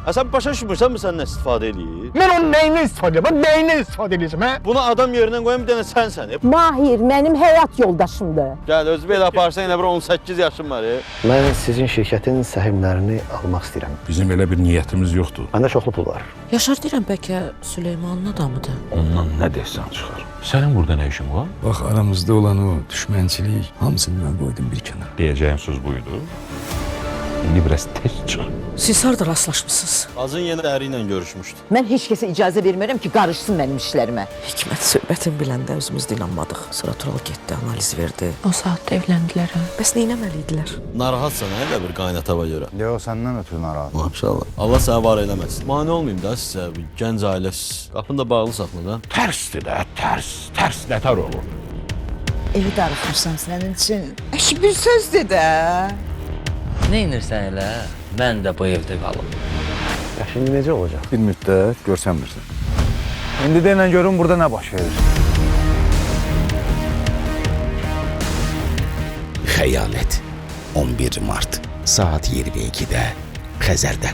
Ha sən başa düşmürsən mi sən nə istifadə eləyir? Mən onun nəyindən istifadə edirəm? Mən nəyindən istifadə edəcəm, hə? Bunu adam yerindən qoyan bir dənə sənsən. Mahir mənim həyat yoldaşımdır. Gəl özü belə aparsan elə bir 18 yaşın var. Mən sizin şirkətin səhmlərini almaq istəyirəm. Bizim elə bir niyyətimiz yoxdur. Məndə çoxlu pul var. Yaşar deyirəm bəlkə Süleymanın adamıdır. Ondan nə desən çıxar. Sənin burada nə işin var? Bax aramızda olan o düşmənçilik hamısını mən qoydum bir kənara. Deyəcəyim söz buydu. İndi biraz tez çıx. Siz harda rastlaşmısınız? Azın yenə əri ilə görüşmüşdü. Mən heç kəsə icazə vermərəm ki, qarışsın mənim işlərimə. Hikmət söhbətin biləndə özümüz də inanmadıq. Sonra Tural getdi, analiz verdi. O saatda evləndilər ha. Bəs nə etməli idilər? Narahatsan hə elə bir qaynatava görə. Yox, səndən ötrü narahat. Maşallah. Allah səni var eləməsin. Mane olmayım da sizə, bir gənc ailəsiz. Qapını da bağlı saxla da. Tərsdir də, tərs, tərs nətər olur. Evi darıxmışam sənin üçün. Əşi bir söz de də. Nə edirsən elə? Mən də bu evdə qalım. Ya şimdi necə olacaq? Bir müddət görsənmirsən. İndi denən görüm burada nə baş verir. Xəyanət 11 Mart saat 22-də Xəzərdə.